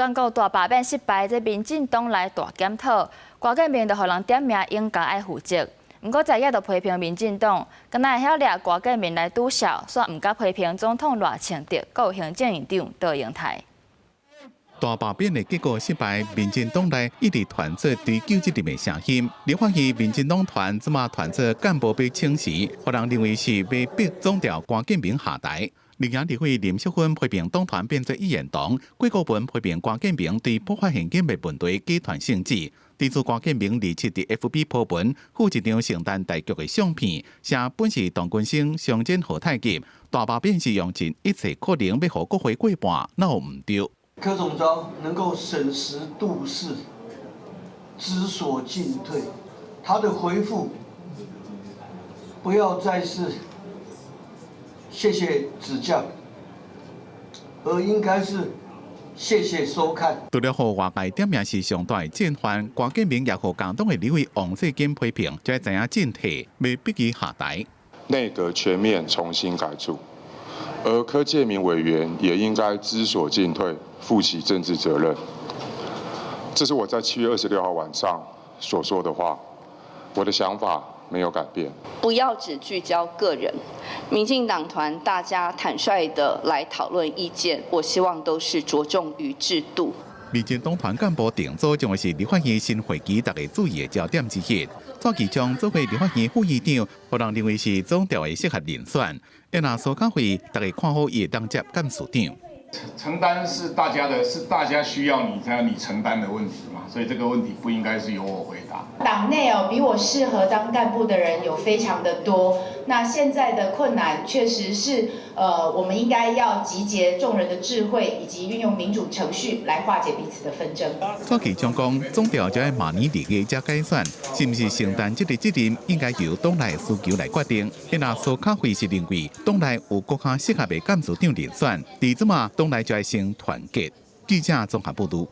全國大罷免失敗，這民進黨內大檢討，郭建明就予人點名應該愛負責。毋過在野就批評民進黨，敢若會曉掠郭建明來拄數，煞毋敢批評總統賴清德，閣有行政院長卓榮泰。大罷免的結果失敗，民進黨內一直傳出追究責任的聲音。立法院民進黨團這馬傳出幹部欲請辭，予人認為是欲逼總召郭建明下台。另外，立委林淑芬批評黨團變做一言堂，郭國文批評郭建明對破壞現金的問題假傳聖旨。對此，郭建明27佇 FB 鋪文，附一張聖誕大劇的相片，寫本是唐君生雙肩何太急，大罷免是用盡一切可能欲予國會過半，哪有毋著？柯總召能夠審時度勢，知所進退，他的回覆不要再是謝謝指教，而應該是謝謝收看。除了予外界點名是上大的戰犯，郭建明也予共黨的立委王世堅批評，才知影進退，欲逼伊下台。內閣全面重新改組，而柯建銘委員也應該知所進退，負起政治責任。這是我在7月26號晚上所說的話，我的想法沒有改變。不要只聚焦個人，民進黨團大家坦率的來討論意見，我希望都是着重於制度。民進黨團幹部重組將會是立法院新會期大家注意的焦點之一。蔡其昌做過立法院副院長，予人認為是總召的適合人選。若蘇嘉惠，大家看好伊會當接幹事長。承擔是大家的，是大家需要你才有你承擔的問題嘛，所以這個問題不應該是由我回答。黨內哦，比我適合當幹部的人有非常的多。那現在的困難確實是，我們應該要集結眾人的智慧，以及運用民主程序來化解彼此的紛爭。蔡其昌講，總召將喺明年2月才改選，是毋是承擔這個責任，應該由黨內需求來決定。若蘇卡惠是認為，黨內有閣較適合的幹事長人選，佇這馬黨內就愛先團結。記者綜合報導。